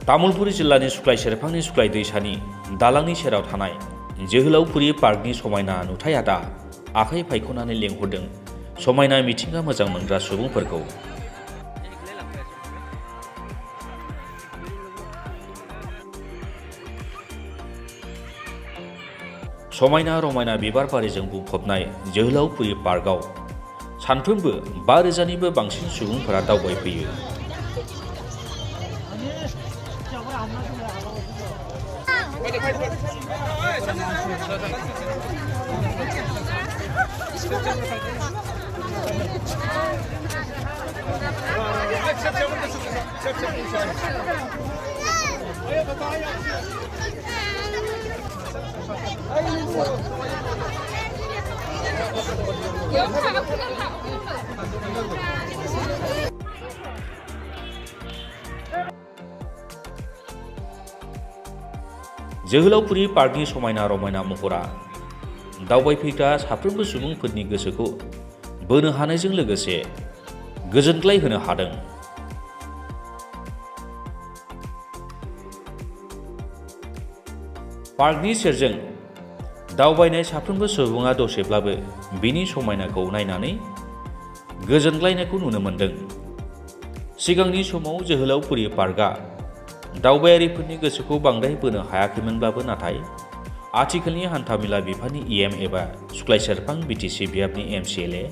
तामुलपुर जिल्लानि सुक्लाय सेरफांनि सुक्लाय दैसानि दालांनि सेराव थानाय जोहोलावफुरि पार्कनि समायना नुथाया दा आखाइ फायख'नानै लेंहरदों समायना मिथिंगा मोजां मोनग्रा सुबुंफोरखौ। समायना रमायना बिबार बारिजों बुंफबनाय जोहोलावफुरि पार्कआव सानफ्रोमबो 5,000निबो बांसिन सुबुंफोरा दावबायफैयो। जोहोलावफुरि पार्कनि समायना रमायना महरा दावबायफैग्रा साफ्रोमबो सुबुंफोरनि गोसोखौ बोनो हानायजों लोगोसे गोजोनग्लाय होनो हादों। पार्कनि सेरजों दावबायनाय साफ्रोमबो सुबुङा दसेब्लाबो बिनि समायनाखौ नायनानै गोजोनग्लायनायखौ नुनो मोन्दों। सिगांनि समाव जोहोलावफुरि पार्कआ दावबायारिफोरनि गोसोखौ बांद्राय बोनो हायाखैमोनब्लाबो नाथाय आथिखालनि हान्थामेला बिफाननि EM एबा सुक्लाय सेरफां BTC बियाबनि MCLA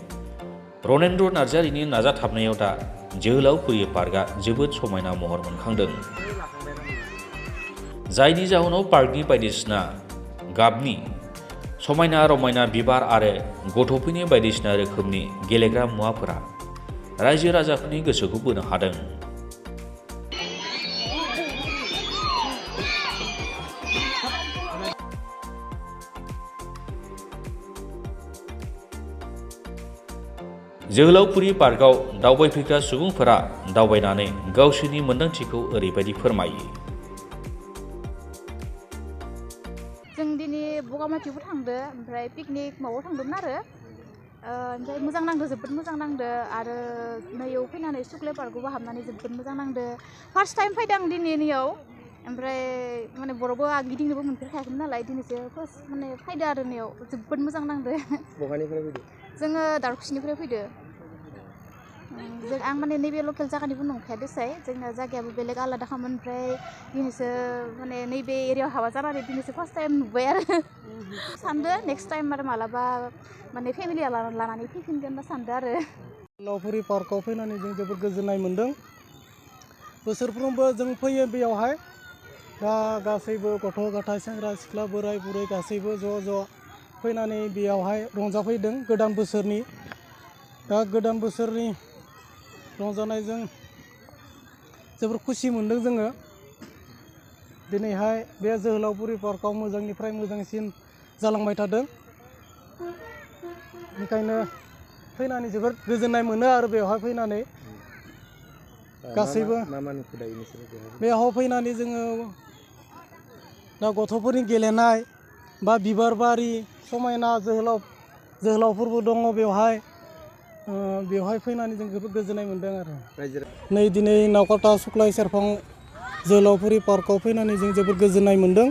रनेन्द्र नार्जारिनि नाजाथाबनायाव दा जोहोलावफुरि पार्कआ जोबोद समायना महर मोनखांदों। जायनि जाहोनाव पार्कनि बायदिसिना गाबनि समायना रमायना बिबार आरो गथ'फोरनि बायदिसिना रोखोमनि गेलेग्रा मुवाफोरा रायजो राजाफोरनि गोसोखौ बोनो हादों। जोहोलावफुरि पार्कआव दावबायफैग्रा सुबुंफोरा दावबायनानै गावसोरनि मोन्दांथिखौ ओरैबायदि फोरमायो। जों दिनै बगामाथियावबो थांदो, ओमफ्राय पिकनिक माबायाव थांदोंमोन आरो ओमफ्राय मोजां नांदो, जोबोद मोजां नांदो आरो नैयाव फैनानै सुक्लाय पार्कआवबो हाबनानै जोबोद मोजां नांदो। फार्स्ट टाइम फैदों दिनै नैयाव, ओमफ्राय माने बरावबो गिदिंनोबो मोनफेरखायाखैमोन नालाय दिनैसो फार्स्ट माने फैदो आरो नैयाव जोबोद मोजां नांदो। बहानिफ्राय फैदो? जोङो दारखुसिनिफ्राय फैदो। आं माने नैबे लकेल जायगानिबो नंखाया देसाय, जोंना जायगायाबो बेलेग आलादाखामोन, ओमफ्राय दिनैसो माने नैबे एरियायाव हाबा जानानै दिनैसो फार्स्ट टाइम नुबाय आरो सानदो नेक्स्ट टाइम आरो मालाबा माने फेमिलि लानानै फैफिनगोन होनना सानदो आरो। जोहोलावफुरि पार्कआव फैनानै जों जोबोद गोजोननाय मोन्दों। बोसोरफ्रोमबो जों फैयो बेयावहाय, दा गासैबो गथ' गथाय सेंग्रा सिख्ला बोराय बुरै गासैबो ज' फैनानै बेयावहाय रंजाफैदों गोदान बोसोरनि। दा गोदान बोसोरनि रंजानायजों जोबोर खुसि मोन्दों जोङो। दिनैहाय बे जोहोलावफुरि पार्कआव मोजांनिफ्राय मोजांसिन जालांबाय थादों, बेनिखायनो फैनानै जोबोर गोजोननाय मोनो आरो बेवहाय फैनानै गासैबो बेयाव फैनानै जोङो दा गथ'फोरनि गेलेनाय बा बिबार बारि समायना जोहोलावफोरबो दङ बेवहाय फैनानै जों जोबोद गोजोननाय मोन्दों आरो। नै दिनै नावकाटा सुक्लाय सेरफां जोहोलावफुरि पार्कआव फैनानै जों जोबोद गोजोननाय मोन्दों।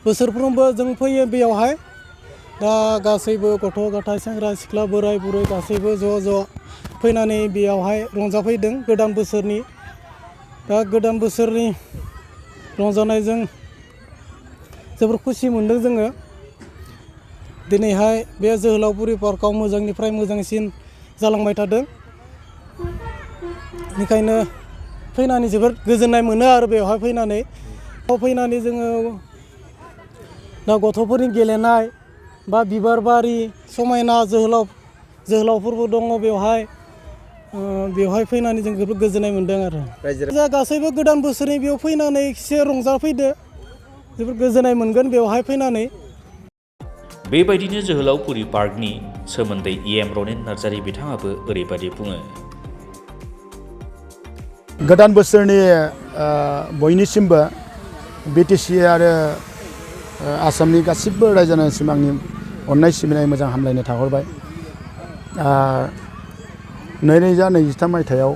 बोसोरफ्रोमबो जों फैयो बेयावहाय, दा गासैबो गथ' गथाय सेंग्रा सिख्ला बोराय बुरै गासैबो ज' फैनानै बेयावहाय रंजाफैदों गोदान बोसोरनि। दा गोदान बोसोरनि रंजानायजों जोबोर खुसि मोन्दों जोङो। दिनैहाय बे जोहोलावफुरि पार्कआव मोजांनिफ्राय मोजांसिन जालांबाय थादों, बेनिखायनो फैनानै जोबोर गोजोननाय मोनो आरो बेवहाय फैनानै जोङो दा गथ'फोरनि गेलेनाय बा बिबार बारि समायना जोहोलावफोरबो दङ बेवहाय फैनानै जों जोबोद गोजोननाय मोन्दों आरो। गासैबो गोदान बोसोरनि बेयाव फैनानै एसे रंजाफैदो, जोबोद गोजोननाय मोनगोन बेवहाय फैनानै। बेबायदिनो जोहोलावफुरि पार्कनि सोमोन्दै EM रनेन्द्र नार्जारि बिथाङाबो ओरैबायदि बुङो। गोदान बोसोरनि बयनिसिमबो BTC आरो आसामनि गासिबो रायजो राजानिसिम आंनि अननाय सिबिनाय मोजां हामलायनाय थाहरबाय। 2023 मायथाइयाव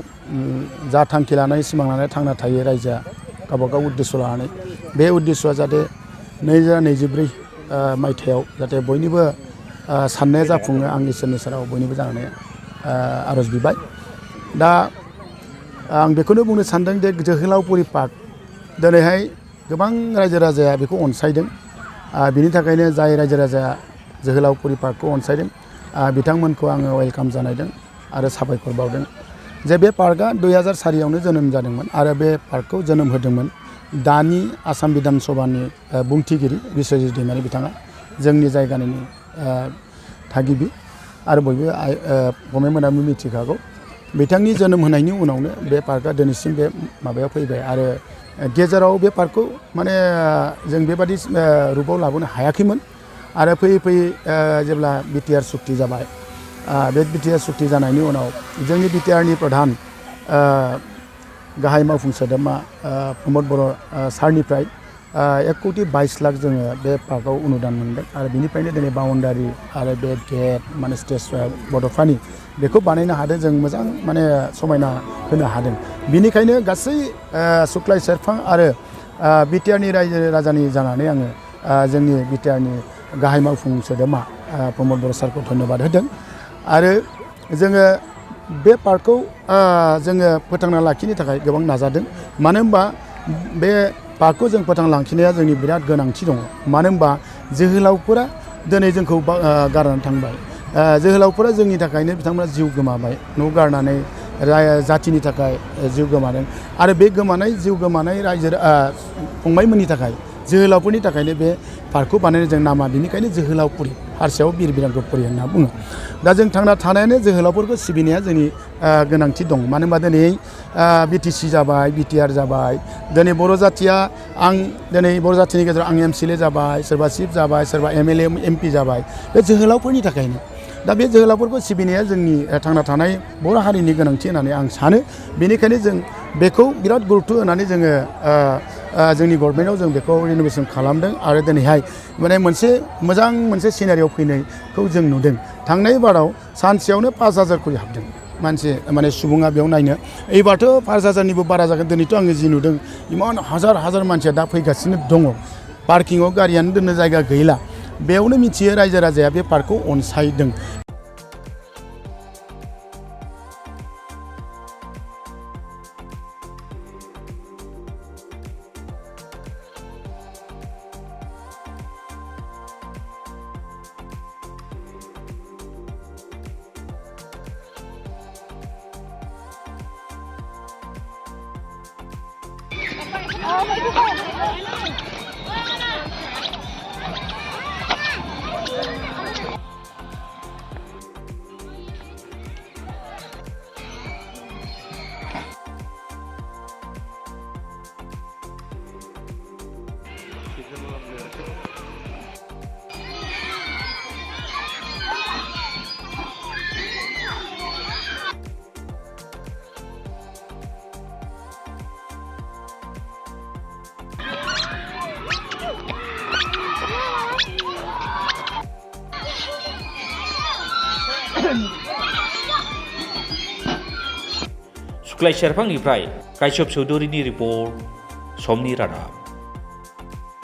जा थांखि लानानै सिमां लानानै थांना थायो रायजोआ, गावबागाव उद्देश्य लानानै बे उद्देश्यआ जाहाथे 2024 मायथाइयाव जाहाथे बयनिबो साननाया जाफुङो आं इसोरनि सेराव बयनिबो जानानै आरज बिबाय दा आं बेखौनो बुंनो सानदों जे जोहोलावफुरि पार्क दिनैहाय गोबां रायजो राजाया बेखौ अनसायदों बिनि थाखायनो जाय रायजो राजाया जोहोलावफुरि पार्कखौ अनसायदों बिथांमोनखौ आङो वेलकाम जानायदों आरो साबायखर बावदों जे बे पार्कआ 2004 जोनोम जादोंमोन आरो बे पार्कखौ जोनोम होदोंमोन दानि आसाम बिधान सभानि बुंथिगिरि बिश्वजित दैमारि बिथाङा जोंनि जायगानि थागिबि आरो बयबो गमेन्टमोनाबो मिथिखागौ बिथांनि जोनोम होनायनि उनावनो बे पार्कआ दिनैसिम बे माबायाव फैबाय आरो गेजेराव बे पार्कखौ माने जों बेबादि रुपाव लाबोनो हायाखैमोन आरो फैयै फैयै जेब्ला बिटिआर सुक्ति जाबाय बे बिटिआर सुक्ति जानायनि उनाव जोंनि बिटिआरनि प्रधान गाहाय मावफुं सोद्रोमा प्रमद बर' सारनिफ्राय 1,22 लाख जोङो बे पार्कआव अनुदान मोनदों आरो बिनिफ्रायनो दिनै बाउन्डारि आरो बे गेट माने स्टेज बड'फानि बेखौ बानायनो हादों जों मोजां माने समायना होनो हादों बिनिखायनो गासै सुक्लाय सेरफां आरो बिटिआरनि रायजो राजानि जानानै आङो जोंनि बिटिआरनि गाहाय मावफुं सोद्रोमा प्रमद बर' सारखौ धन्यबाद होदों आरो जोङो बे पार्कखौ जोङो फोथांना लाखिनो थाखाय गोबां नाजादों मानो होनबा बे पार्कखौ जों फोथांना लाखिनाया जोंनि बिराद गोनांथि दङ मानो होनबा जोहोलावफोरा दिनै जोंखौ गारनानै थांबाय जोहोलावफोरा जोंनि थाखायनो बिथांमोना जिउ गोमाबाय न' गारनानै जाथिनि थाखाय जिउ गोमादों आरो बे जिउ गोमानाय रायजो फंबायमोननि थाखाय जोहोलावफोरनि थाखायनो बे पार्कखौ बानायनाय जों नामा बिनिखायनो जोहोलावफुरि हारसायाव बिर बिरांगुफुरि होनना बुङो दा जों थांना थानायानो जोहोलावफोरखौ सिबिनाया जोंनि गोनांथि दं मानो होनबा दिनै बिटिसि जाबाय बिटिआर जाबाय दिनै बर' जाथिया आं दिनै बर' जाथिनि गेजेराव आं एमसिएलए जाबाय सोरबा चिफ जाबाय सोरबा एमएलए एमपि जाबाय बे जोहोलावफोरनि थाखायनो दा बे जोहोलावफोरखौ सिबिनाया जोंनि थांना थानाय बर' हारिनि गोनांथि होननानै आं सानो बेनिखायनो जों बेखौ बिराद गुरुत्त होनानै जोङो जोंनि गभर्नमेन्टआव जों बेखौ रिन'भेसन खालामदों आरो दिनैहाय माने मोजां मोनसे सिनारियाव फैनायखौ जों नुदों थांनाय बाराव सानसेयावनो 5,000 खरि हाबदों मानसि माने सुबुङा बेयाव नायनो एबारथ' 5,000निबो बारा जागोन दिनैथ' आङो जि नुदों इमान हाजार मानसिया दा फैगासिनो दङ पार्किंआव गारियानो दोननो जायगा गैला बेयावनो मिथियो रायजो राजाया बे पार्कखौ अनसायदों सुक्लाय सेरफांनिफ्राय काश्यप चौधुरीनि रिपर्ट समनि रादाब।